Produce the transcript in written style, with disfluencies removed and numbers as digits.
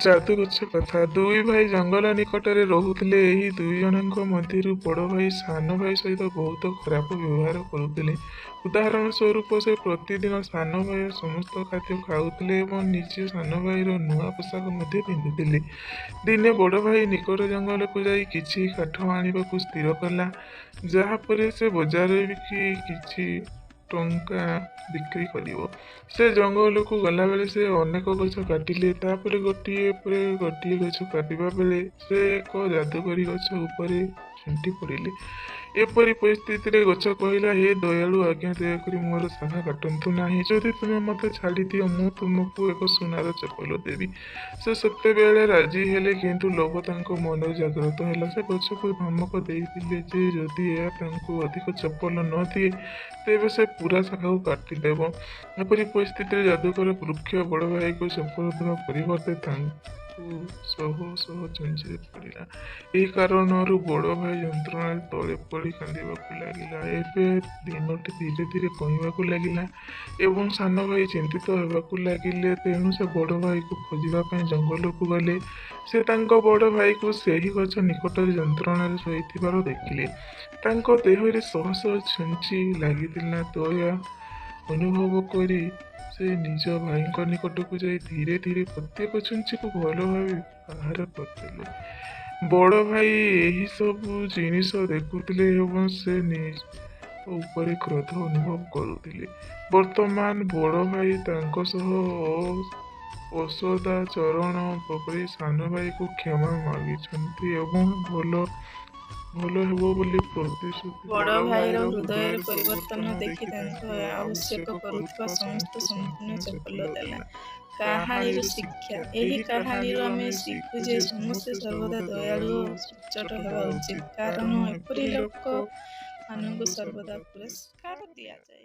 ଯାଦୁ ଗଛ କଥା। ଦୁଇ ଭାଇ ଜଙ୍ଗଲ ନିକଟରେ ରହୁଥିଲେ। ଏହି ଦୁଇଜଣଙ୍କ ମଧ୍ୟରୁ ବଡ଼ ଭାଇ ସାନ ଭାଇ ସହିତ ବହୁତ ଖରାପ ବ୍ୟବହାର କରୁଥିଲେ। ଉଦାହରଣ ସ୍ୱରୂପ, ସେ ପ୍ରତିଦିନ ସାନ ଭାଇର ସମସ୍ତ ଖାଦ୍ୟ ଖାଉଥିଲେ ଏବଂ ନିଜେ ସାନ ଭାଇର ନୂଆ ପୋଷାକ ମଧ୍ୟ ପିନ୍ଧୁଥିଲେ। ଦିନେ ବଡ଼ ଭାଇ ନିକଟ ଜଙ୍ଗଲକୁ ଯାଇ କିଛି କାଠ ଆଣିବାକୁ ସ୍ଥିର କଲା, ଯାହା ପରେ ସେ ବଜାରରେ ବିକି କିଛି ଟଙ୍କା ବିକ୍ରି କରିବ। ସେ ଜଙ୍ଗଲକୁ ଗଲାବେଳେ ସେ ଅନେକ ଗଛ କାଟିଲେ। ତାପରେ ଗୋଟିଏ ପରେ ଗୋଟିଏ ଗଛ କାଟିବା ବେଳେ ସେ ଏକ ଯାଦୁଗରୀ ଗଛ ଉପରେ ଝୁଣ୍ଟି ପଡ଼ିଲେ। ଏପରି ପରିସ୍ଥିତିରେ ଗଛ କହିଲା, ହେ ଦୟାଳୁ ଆଜ୍ଞା, ଦୟାକରି ମୋର ଶାଖା କାଟନ୍ତୁ ନାହିଁ। ଯଦି ତୁମେ ମୋତେ ଛାଡ଼ିଦିଅ, ମୁଁ ତୁମକୁ ଏକ ସୁନାର ଚପଲ ଦେବି। ସେ ସେତେବେଳେ ରାଜି ହେଲେ, କିନ୍ତୁ ଲୋଭ ତାଙ୍କ ମନରେ ଜାଗ୍ରତ ହେଲା। ସେ ଗଛକୁ ଧମକ ଦେଇଥିଲେ ଯେ ଯଦି ଏହା ତାଙ୍କୁ ଅଧିକ ଚପଲ ନ ଦିଏ, ତେବେ ସେ ପୂରା ଶାଖାକୁ କାଟିଦେବ। ଏପରି ପରିସ୍ଥିତିରେ ଯାଦୁକର ବୃକ୍ଷ ବଡ଼ ଭାଇକୁ ଚପଲ ଦେବା ପରିବର୍ତ୍ତେ ତାଙ୍କୁ ଶହ ଶହ ଛୁଞ୍ଚିରେ ପଡ଼ିଲା। ଏହି କାରଣରୁ ବଡ଼ ଭାଇ ଯନ୍ତ୍ରଣାରେ ତଳେ ପଡ଼ି କାନ୍ଦିବାକୁ ଲାଗିଲା। ଏବେ ଦିନଟି ଧୀରେ ଧୀରେ କମିବାକୁ ଲାଗିଲା ଏବଂ ସାନ ଭାଇ ଚିନ୍ତିତ ହେବାକୁ ଲାଗିଲେ। ତେଣୁ ସେ ବଡ଼ ଭାଇକୁ ଖୋଜିବା ପାଇଁ ଜଙ୍ଗଲକୁ ଗଲେ। ସେ ତାଙ୍କ ବଡ଼ ଭାଇକୁ ସେହି ଗଛ ନିକଟରେ ଯନ୍ତ୍ରଣାରେ ଶୋଇଥିବାର ଦେଖିଲେ। ତାଙ୍କ ଦେହରେ ଶହ ଶହ ଛୁଞ୍ଚି ଲାଗିଥିଲା। ଦୟା ଅନୁଭବ କରି ସେ ନିଜ ଭାଇଙ୍କ ନିକଟକୁ ଯାଇ ଧୀରେ ଧୀରେ ପ୍ରତ୍ୟେକ ଛୁଞ୍ଚିକୁ ଭଲ ଭାବେ ବାହାର କରିଦେଲେ। ବଡ଼ ଭାଇ ଏହି ସବୁ ଜିନିଷ ଦେଖୁଥିଲେ ଏବଂ ସେ ନିଜ ଉପରେ କ୍ରୋଧ ଅନୁଭବ କରୁଥିଲେ। ବର୍ତ୍ତମାନ ବଡ଼ ଭାଇ ତାଙ୍କ ସହ ଅସଦାଚରଣ କରି ସାନ ଭାଇକୁ କ୍ଷମା ମାଗିଛନ୍ତି ଏବଂ ଭଲ ଭଲ ହେବ ବୋଲି ପ୍ରତିଶ୍ରୁତି। ବଡ଼ ଭାଇର ହୃଦୟରେ ପରିବର୍ତ୍ତନ ଦେଖି ତାଙ୍କୁ ଆବଶ୍ୟକ କରୁଥିବା ସମସ୍ତ ସମ୍ପୂର୍ଣ୍ଣ ଚପଲ ଦେଲା। କାହାଣୀରୁ ଶିକ୍ଷା। ଏହି କାହାଣୀରୁ ଆମେ ଶିଖୁ ଯେ ସମସ୍ତେ ସର୍ବଦା ଦୟାଳୁ ଓ ସଚ୍ଚୋଟ ହେବା ଉଚିତ, କାରଣ ଏପରି ଲୋକମାନଙ୍କୁ ସର୍ବଦା ପୁରସ୍କାର ଦିଆଯାଏ।